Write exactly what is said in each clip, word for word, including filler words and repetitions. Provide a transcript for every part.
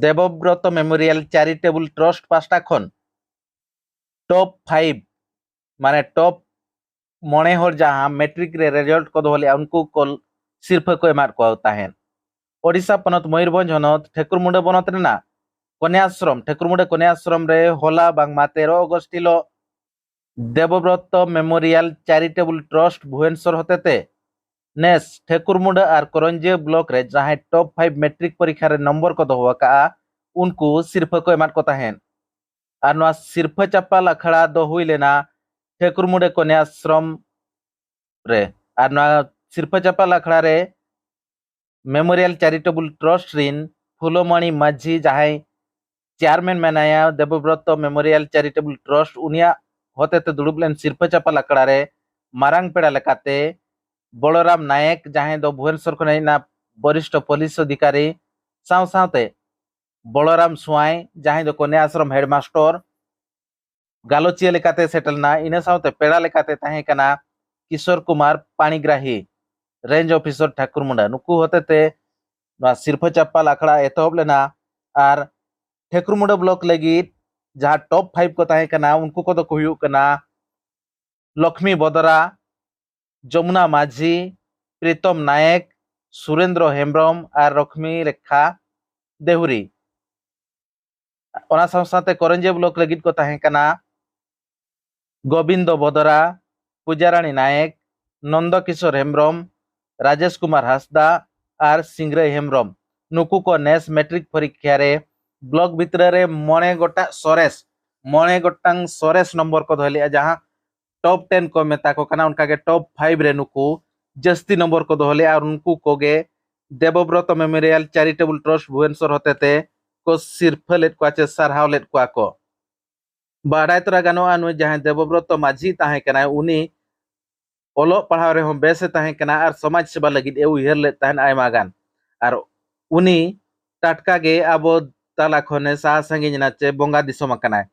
ᱫᱮᱵᱚᱵᱨᱚᱛᱚ memorial charitable trust ᱯᱟᱦᱴᱟ ᱠᱷᱚᱱ ᱴᱚᱯ five, ᱢᱟᱱᱮ ᱴᱚᱯ ᱢᱚᱬᱮ ᱦᱚᱲ ᱡᱟᱦᱟᱸ ᱢᱮᱴᱨᱤᱠ ᱨᱮ ᱨᱮᱡᱟᱞᱴ ᱠᱚ ᱫᱚᱦᱚ ᱞᱮᱫᱼᱟ, ᱩᱱᱠᱩ ᱠᱚ ᱥᱤᱨᱯᱷᱟᱹ ᱠᱚ ᱮᱢᱟᱫ ᱠᱚ ᱛᱟᱦᱮᱸᱫ᱾ ᱳᱰᱤᱥᱟ ᱯᱚᱱᱚᱛ ᱢᱚᱭᱩᱨᱵᱷᱚᱸᱡᱽ ᱦᱚᱱᱚᱛ ᱴᱷᱮᱠᱩᱨᱢᱩᱸᱰᱟᱹ ᱵᱚᱱᱚᱛ ᱨᱮᱱᱟᱜ ᱠᱚᱱᱭᱟᱥᱨᱚᱢ, ᱴᱷᱮᱠᱩᱨᱢᱩᱸᱰᱟᱹ ᱠᱚᱱᱭᱟᱥᱨᱚᱢ ᱨᱮ ᱦᱚᱞᱟ ᱵᱟᱝᱢᱟ ᱛᱮᱨᱚ ᱚᱜᱚᱥᱴ ᱦᱤᱞᱳᱜ ᱫᱮᱵᱚᱵᱨᱚᱛᱚ ᱢᱮᱢᱳᱨᱤᱭᱟᱞ ᱪᱮᱨᱤᱴᱮᱵᱚᱞ ᱴᱨᱟᱥᱴ ᱵᱷᱩᱵᱚᱱᱮᱥᱚᱨ ᱦᱚᱛᱮᱛᱮ ᱱᱮᱥ ᱴᱷᱮᱠᱩᱨᱢᱩᱸᱰᱟᱹ ᱟᱨ ᱠᱚᱨᱚᱧᱡᱤᱭᱟᱹ ᱵᱞᱚᱠ ᱨᱮ ᱡᱟᱦᱟᱸᱭ ᱴᱚᱯ ᱯᱷᱟᱭᱤᱵᱷ ᱢᱮᱴᱨᱤᱠ ᱯᱚᱨᱤᱠᱠᱷᱟ ᱨᱮ ᱱᱚᱢᱵᱚᱨ ᱠᱚ ᱫᱚᱦᱚ ᱟᱠᱟᱫᱼᱟ, ᱩᱱᱠᱩ ᱥᱤᱨᱯᱷᱟᱹ ᱠᱚ ᱮᱢᱟᱫ ᱠᱚ ᱛᱟᱦᱮᱸᱫ᱾ ᱟᱨ ᱱᱚᱣᱟ ᱥᱤᱨᱯᱷᱟᱹ ᱪᱟᱯᱟᱞ ᱟᱠᱷᱲᱟ ᱫᱚ ᱦᱩᱭ ᱞᱮᱱᱟ ᱴᱷᱮᱠᱩᱨᱢᱩᱸᱰᱟᱹ ᱠᱚᱱᱭᱟᱥᱨᱚᱢ ᱨᱮ᱾ ᱟᱨ ᱱᱚᱣᱟ ᱥᱤᱨᱯᱷᱟᱹ ᱪᱟᱯᱟᱞ ᱟᱠᱷᱲᱟ ᱨᱮ ᱢᱮᱢᱳᱨᱤᱭᱟᱞ ᱪᱮᱨᱤᱴᱮᱵᱚᱞ ᱴᱨᱟᱥᱴ ᱨᱤᱱ ᱯᱷᱩᱞᱚᱢᱚᱬᱤ ᱢᱟᱹᱡᱷᱤ, ᱡᱟᱦᱟᱸᱭ ᱪᱮᱭᱟᱨᱢᱮᱱ ᱢᱮᱱᱟᱭᱟ ᱫᱮᱵᱚᱵᱨᱚᱛᱚ ᱢᱮᱢᱳᱨᱤᱭᱟᱞ ᱪᱮᱨᱤᱴᱮᱵᱚᱞ ᱴᱨᱟᱥᱴ, ᱩᱱᱤᱭᱟᱜ ᱦᱚᱛᱮᱛᱮ ᱫᱩᱲᱩᱵ ᱞᱮᱱ ᱥᱤᱨᱯᱷᱟᱹ ᱪᱟᱯᱟᱞ ᱟᱠᱷᱲᱟ ᱨᱮ ᱢᱟᱨᱟᱝ ᱯᱮᱲᱟ ᱞᱮᱠᱟᱛᱮ ᱵᱚᱞᱚᱨᱟᱢ ᱱᱟᱭᱮᱠ, ᱡᱟᱦᱟᱸᱭ ᱫᱚ ᱵᱷᱩᱵᱚᱱᱮᱥᱚᱨ ᱠᱷᱚᱱ ᱦᱮᱡ ᱮᱱᱟ ᱵᱚᱨᱤᱥᱴᱷᱚ ᱯᱩᱞᱤᱥ ᱚᱫᱷᱤᱠᱟᱨᱤ, ᱥᱟᱶ ᱥᱟᱶᱛᱮ ᱵᱚᱞᱚᱨᱟᱢ ᱥᱣᱟᱭ, ᱡᱟᱦᱟᱸᱭ ᱫᱚ ᱠᱚᱱᱭᱟ ᱟᱥᱨᱚᱢ ᱦᱮᱰᱢᱟᱥᱴᱚᱨ, ᱜᱟᱞᱚᱪᱤᱭᱟᱹ ᱞᱮᱠᱟᱛᱮ ᱥᱮᱴᱮᱨ ᱞᱮᱱᱟ᱾ ᱤᱱᱟᱹ ᱥᱟᱶᱛᱮ ᱯᱮᱲᱟ ᱞᱮᱠᱟᱛᱮ ᱛᱟᱦᱮᱸ ᱠᱟᱱᱟ ᱠᱤᱥᱳᱨ ᱠᱩᱢᱟᱨ ᱯᱟᱬᱤᱜᱨᱟᱦᱤ, ᱨᱮᱧᱡᱽ ᱚᱯᱷᱤᱥᱟᱨ ᱴᱷᱟᱠᱩᱨᱢᱩᱸᱰᱟ᱾ ᱱᱩᱠᱩ ᱦᱚᱛᱮᱛᱮ ᱱᱚᱣᱟ ᱥᱤᱨᱯᱷᱟᱹ ᱪᱟᱯᱟᱞ ᱟᱠᱷᱲᱟ ᱮᱛᱚᱦᱚᱵ ᱞᱮᱱᱟ᱾ ᱟᱨ ᱴᱷᱟᱠᱩᱨᱢᱩᱸᱰᱟ ᱵᱞᱚᱠ ᱞᱟᱹᱜᱤᱫ ᱡᱟᱦᱟᱸ ᱴᱚᱯ ᱯᱷᱟᱭᱤᱵᱷ ᱠᱚ ᱛᱟᱦᱮᱸ ᱠᱟᱱᱟ, ᱩᱱᱠᱩ ᱠᱚᱫᱚ ᱠᱚ ᱦᱩᱭᱩᱜ ᱠᱟᱱᱟ ᱞᱚᱠᱷᱢᱤ ᱵᱚᱫᱚᱨᱟ, ᱡᱚᱢᱩᱱᱟ ᱢᱟᱹᱡᱷᱤ, ᱯᱨᱤᱛᱚᱢ ᱱᱟᱭᱮᱠ, ᱥᱩᱨᱮᱱᱫᱨᱚ ᱦᱮᱢᱵᱨᱚᱢ ᱟᱨ ᱞᱚᱠᱷᱢᱤ ᱨᱮᱠᱷᱟ ᱫᱮᱦᱩᱨᱤ᱾ ᱚᱱᱟ ᱥᱟᱶ ᱥᱟᱶᱛᱮ ᱠᱚᱨᱚᱧᱡᱤᱭᱟᱹ ᱵᱞᱚᱠ ᱞᱟᱹᱜᱤᱫ ᱠᱚ ᱛᱟᱦᱮᱸ ᱠᱟᱱᱟ ᱜᱳᱵᱤᱱᱫᱚ ᱵᱚᱫᱚᱨᱟ, ᱯᱩᱡᱟᱨᱟᱱᱤ ᱱᱟᱭᱮᱠ, ᱱᱚᱱᱫᱚ ᱠᱤᱥᱳᱨ ᱦᱮᱢᱵᱨᱚᱢ ᱨᱟᱡᱮᱥ ᱠᱩᱢᱟᱨ ᱦᱟᱸᱥᱫᱟ ᱟᱨ ᱥᱤᱝᱨᱟᱹᱭ ᱦᱮᱢᱵᱨᱚᱢ᱾ ᱱᱩᱠᱩ ᱠᱚ ᱱᱮᱥ ᱢᱮᱴᱨᱤᱠ ᱯᱚᱨᱤᱠᱠᱷᱟ ᱨᱮ ᱵᱞᱚᱠ ᱵᱷᱤᱛᱨᱤ ᱨᱮ ᱢᱚᱬᱮ ᱜᱚᱴᱟᱝ ᱥᱚᱨᱮᱥ, ᱢᱚᱬᱮ ᱜᱚᱴᱟᱝ ᱥᱚᱨᱮᱥ ᱱᱚᱢᱵᱚᱨ ᱠᱚ ᱫᱚᱦᱚ ᱞᱮᱫᱼᱟ, ᱡᱟᱦᱟᱸ ᱴᱚᱯ ᱴᱮᱱ ᱠᱚ ᱢᱮᱛᱟ ᱠᱚ ᱠᱟᱱᱟ᱾ ᱚᱱᱠᱟᱜᱮ ᱴᱚᱯ ᱯᱷᱟᱭᱤᱵᱷ ᱨᱮ ᱱᱩᱠᱩ ᱡᱟᱹᱥᱛᱤ ᱱᱚᱢᱵᱚᱨ ᱠᱚ ᱫᱚᱦᱚ ᱞᱮᱫᱼᱟ ᱟᱨ ᱩᱱᱠᱩ ᱠᱚᱜᱮ ᱫᱮᱵᱚᱵᱨᱚᱛᱚ ᱢᱮᱢᱳᱨᱤᱭᱟᱞ ᱪᱮᱨᱤᱴᱮᱵᱚᱞ ᱴᱨᱟᱥᱴ ᱵᱷᱩᱵᱚᱱᱮᱥᱚᱨ ᱦᱚᱛᱮᱛᱮ ᱠᱚ ᱥᱤᱨᱯᱷᱟᱹ ᱞᱮᱫ ᱠᱚᱣᱟ ᱪᱮ ᱥᱟᱨᱦᱟᱣ ᱞᱮᱫ ᱠᱚᱣᱟ ᱠᱚ᱾ ᱵᱟᱰᱟᱭ ᱛᱚᱨᱟ ᱜᱟᱱᱚᱜᱼᱟ, ᱱᱩᱭ ᱡᱟᱦᱟᱸᱭ ᱫᱮᱵᱚᱵᱨᱚᱛᱚ ᱢᱟᱹᱡᱷᱤ ᱛᱟᱦᱮᱸ ᱠᱟᱱᱟᱭ, ᱩᱱᱤ ᱚᱞᱚᱜ ᱯᱟᱲᱦᱟᱣ ᱨᱮᱦᱚᱸ ᱵᱮᱥᱮ ᱛᱟᱦᱮᱸ ᱠᱟᱱᱟ ᱟᱨ ᱥᱚᱢᱟᱡᱽ ᱥᱮᱵᱟ ᱞᱟᱹᱜᱤᱫ ᱮ ᱩᱭᱦᱟᱹᱨ ᱞᱮᱫ ᱛᱟᱦᱮᱸᱫ ᱟᱭᱢᱟ ᱜᱟᱱ᱾ ᱟᱨ ᱩᱱᱤ ᱴᱟᱴᱠᱟ ᱜᱮ ᱟᱵᱚ ᱛᱟᱞᱟ ᱠᱷᱚᱱᱮ ᱥᱟᱦᱟ ᱥᱟᱺᱜᱤᱧ ᱮᱱᱟ ᱪᱮ ᱵᱚᱸᱜᱟ ᱫᱤᱥᱚᱢ ᱟᱠᱟᱱᱟᱭ᱾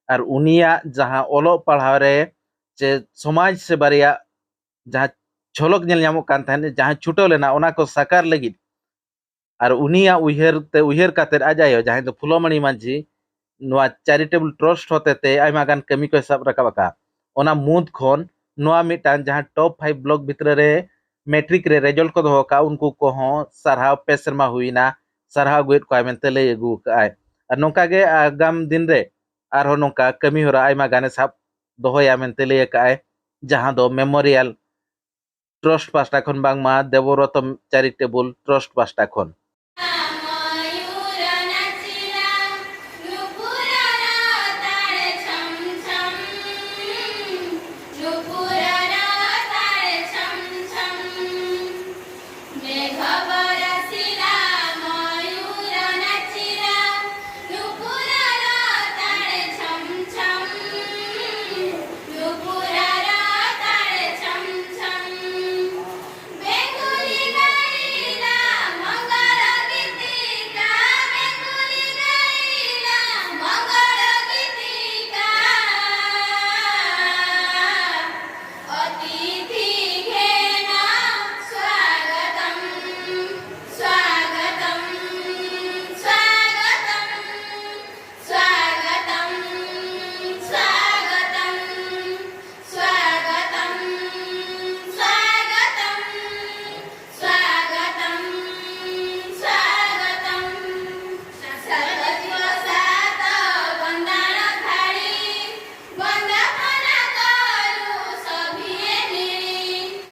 ᱟᱨ ᱩᱱᱤᱭᱟᱜ ᱡᱟᱦᱟᱸ ᱚᱞᱚᱜ ᱯᱟᱲᱦᱟᱣ ᱨᱮ ᱪᱮ ᱥᱚᱢᱟᱡᱽ ᱥᱮᱵᱟ ᱨᱮᱭᱟᱜ ᱡᱟᱦᱟᱸ ᱡᱷᱚᱞᱚᱠ ᱧᱮᱞ ᱧᱟᱢᱚᱜ ᱠᱟᱱ ᱛᱟᱦᱮᱸᱫ, ᱡᱟᱦᱟᱸ ᱪᱷᱩᱴᱟᱹᱣ ᱞᱮᱱᱟ, ᱚᱱᱟ ᱠᱚ ᱥᱟᱠᱟᱨ ᱞᱟᱹᱜᱤᱫ ᱟᱨ ᱩᱱᱤᱭᱟᱜ ᱩᱭᱦᱟᱹᱨ ᱛᱮ, ᱩᱭᱦᱟᱹᱨ ᱠᱟᱛᱮᱫ ᱟᱡ ᱟᱭᱳ, ᱡᱟᱦᱟᱸᱭ ᱫᱚ ᱯᱷᱩᱞᱚᱢᱚᱬᱤ ᱢᱟᱹᱡᱷᱤ, ᱱᱚᱣᱟ charitable trust ᱦᱚᱛᱮᱛᱮ ᱟᱭᱢᱟ ᱜᱟᱱ ᱠᱟᱹᱢᱤ ᱠᱚᱭ ᱥᱟᱵ ᱨᱟᱠᱟᱵ ᱟᱠᱟᱫᱼᱟ᱾ ᱚᱱᱟ ᱢᱩᱫᱽ ᱠᱷᱚᱱ ᱱᱚᱣᱟ ᱢᱤᱫᱴᱟᱝ ᱡᱟᱦᱟᱸ top five block ᱵᱷᱤᱛᱨᱤ ᱨᱮ matric ᱨᱮ result ᱠᱚ ᱫᱚᱦᱚ ᱟᱠᱟᱫᱼᱟ, ᱩᱱᱠᱩ ᱠᱚᱦᱚᱸ ᱥᱟᱨᱦᱟᱣ ᱯᱮ ᱥᱮᱨᱢᱟ ᱦᱩᱭᱱᱟ, ᱥᱟᱨᱦᱟᱣ ᱟᱹᱜᱩᱭᱮᱫ ᱠᱚᱣᱟᱭ ᱢᱮᱱᱛᱮ ᱞᱟᱹᱭ ᱟᱹᱜᱩ ᱟᱠᱟᱫᱼᱟᱭ᱾ ᱟᱨ ᱱᱚᱝᱠᱟ ᱜᱮ ᱟᱜᱟᱢ ᱫᱤᱱ ᱨᱮ ᱟᱨᱦᱚᱸ ᱱᱚᱝᱠᱟ ᱠᱟᱹᱢᱤ ᱦᱚᱨᱟ ᱟᱭᱢᱟ ᱜᱟᱱᱮ ᱥᱟᱵ ᱫᱚᱦᱚᱭᱟ ᱢᱮᱱᱛᱮ ᱞᱟᱹᱭ ᱟᱠᱟᱫᱼᱟᱭ, ᱡᱟᱦᱟᱸ ᱫᱚ Memorial Trust ᱯᱟᱦᱴᱟ ᱠᱷᱚᱱ ᱵᱟᱝᱢᱟ ᱫᱮᱵᱚᱨᱚᱛᱚᱱ Charitable Trust ᱯᱟᱦᱴᱟ ᱠᱷᱚᱱ᱾